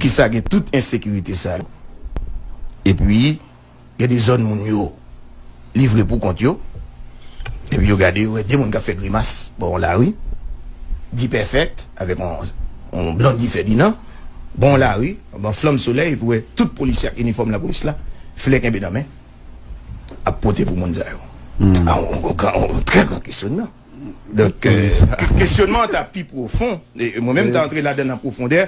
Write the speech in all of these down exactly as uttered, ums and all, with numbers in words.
Kisa gen tout ensekirite sa yo? Epi, gen de zòn moun yo livre pou kont yo. Epi yo gade, yo wè de moun k ap fè grimas bò yon lari. Dipèfèk, avèk yon, yon blonn ki fè dinan. Bò yon lari, anba flanm solèy, epi w wè tout polisye ak inifòm lapolis la, flè kenbe nan men, ap pote pou moun sa yo. A, yon, yon, yon, yon trè gran kesyonman. Donk, euh, kesyonman an ta pi pwofon. E mwen menm, m ta antre ladan nan pwofondè.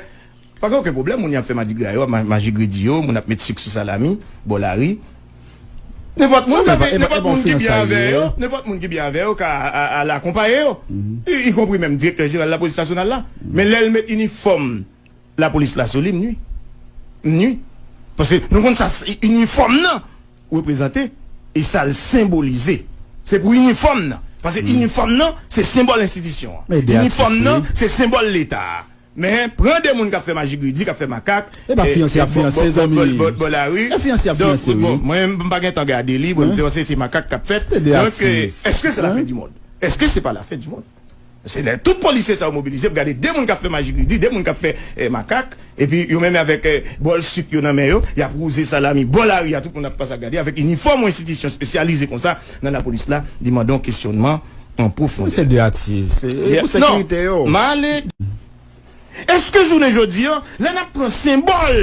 Pa gen okenn pwoblèm, moun y ap fè madigra yo, ma-, majigredi yo, moun ap met sik sou salami, bò lari. Nenpòt moun, nenpòt moun ki byen avè yo, nenpòt moun ki byen avè yo ka a-, a-, al akonpaye yo. I, ikonpri menm direktè jeneral lapolis nasyonal la. Men lè l met inifòm lapolis la sou li, m nwi. M nwi. Paske nou konn sa, s-, inifòm nan reprezante e sa l senbolize. Se pou inifòm nan. Paske inifòm nan, se senbòl enstitisyon an. Inifòm nan, se senbòl Leta a. Men, pran de moun k ap fè majigredi, k ap fè makak, e pa fiyanse y ap fiyanse, zanmi. Bò lari. E fiyanse y ap fiyanse, wi. Bon, mwen, m pa gen tan gade li, bon, m te panse se makak k ap fèt. Donk, euh, èske se la fin du monde? Èske se pa la fin du monde? Se lè tout polisye sa yo mobilize pou gade de moun k ap fè majigredi, de moun k ap fè, eh, makak, epi yo menm avèk, eh, bòl sik yo nan men yo, y ap wouze salami bò lari a, tout moun ap pase ap gade, avèk inifòm yon enstitisyon espesyalize konsa nan lapolis la, li mande yon kesyonman an pwofondè. Se de atye, se pou sekirite yo. Non, m ale. Èske jounen jodi a, lè n ap pran senbòl,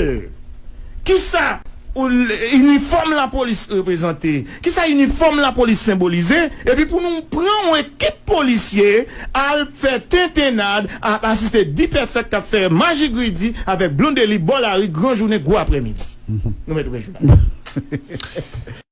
kisa ou l-, inifòm lapolis reprezante, kisa inifòm lapolis senbolize, epi pou nou pran yon ekip polisye al fè tentennad, ap asiste dipèfèk k ap fè majigredi avèk Blondedy bò lari gran jounen gwo aprèmidi? Nou mèt wè jounen.